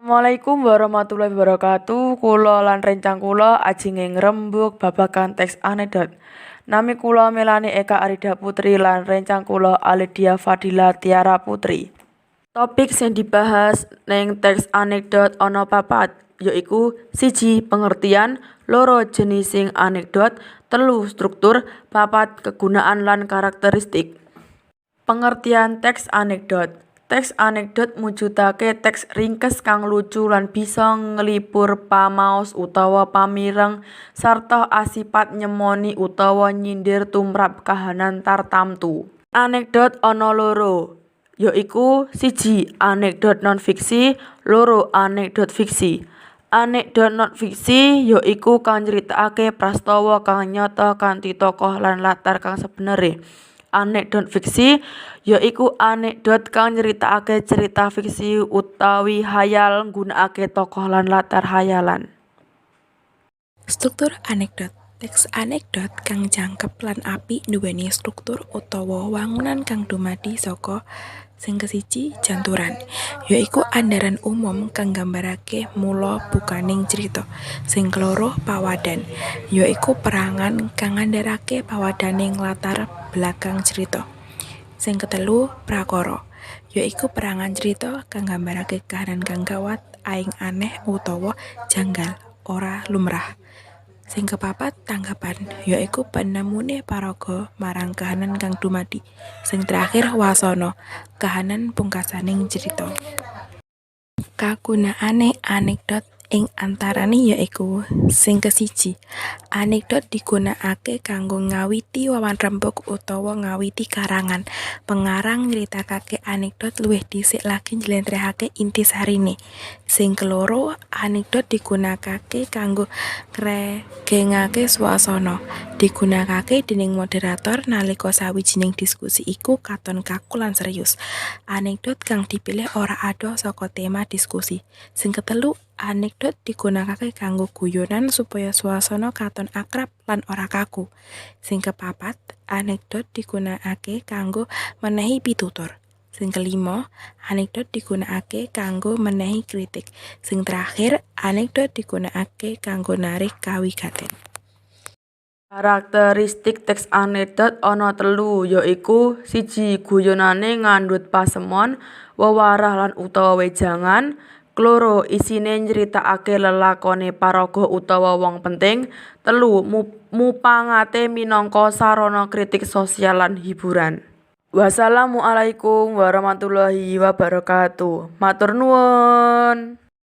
Assalamualaikum warahmatullahi wabarakatuh. Kula lan rencang kula ajenge ngrembug babagan teks anekdot. Nami kula Melani Eka Arida Putri lan rencang kula Alidia Fadila Tiara Putri. Topik sing dibahas ning teks anekdot ana papat, yaiku 1 pengertian, 2 jenising anekdot, 3 struktur, 4 kegunaan lan karakteristik. Pengertian teks anekdot. Teks anekdot mujudake teks ringkes kang lucu lan bisa nglipur pamaos utawa pamireng sarta asipat nyemoni utawa nyindir tumrap kahanan tartamtu. Anekdot ana loro, yaiku 1 anekdot non fiksi, 2 anekdot fiksi. Anekdot non fiksi yaiku kang nyritakake prastawa kang nyata kanthi tokoh lan latar kang sebenere. Anekdot fiksi yaiku anekdot kang nyritakake cerita fiksi utawi hayal nggunakake tokoh lan latar hayalan. Struktur anekdot. Teks anekdot kang jangkep lan apik nduweni struktur utawa wangunan kang dumadi saka: Sing kesiji, janturan, yaiku andharan umum kang nggambarake mula bukaning crita. Sing keloro, pawadhan, yaiku perangan kang ngandharake pawadhaning latar belakang crita. Sing ketelu, prakara, yaiku perangan crita kang nggambarake kahanan kang gawat aing aneh utawa janggal, ora lumrah. Sing kepapat, tanggapan, yaiku penemune paraga marang kahanan kang dumadi. Sing terakhir, wasana, kahanan pungkasaning crita. Kagunaane anekdot ing antarane yaiku: Sing kesiji, anekdot digunakake kanggo ngawiti wawan rembug utawa ngawiti karangan. Pengarang nyritakake anekdot luwih dhisik lagi njlentrehake intisarine. Sing keloro, anekdot digunakake kanggo ngregengake swasana. Digunakake dening moderator nalika sawijining diskusi iku katon kaku lan serius. Anekdot kang dipilih ora adoh saka tema diskusi. Sing ketelu, anekdot digunakake kanggo guyonan supaya swasana katon akrab lan ora kaku. Sing kepapat, anekdot digunakake kanggo menehi pitutur. Sing kelima, anekdot digunakake kanggo menehi kritik. Sing terakhir, anekdot digunakake kanggo narik kawigaten. Karakteristik teks anekdot ana telu, yaiku 1 guyonane ngandhut pasemon, wewarah lan utawa wejangan, 2 isine nyritakake lelakone paraga utawa wong penting, 3 mupangate minangka sarana kritik sosial lan hiburan. Wassalamualaikum warahmatullahi wabarakatuh. Matur nuwun.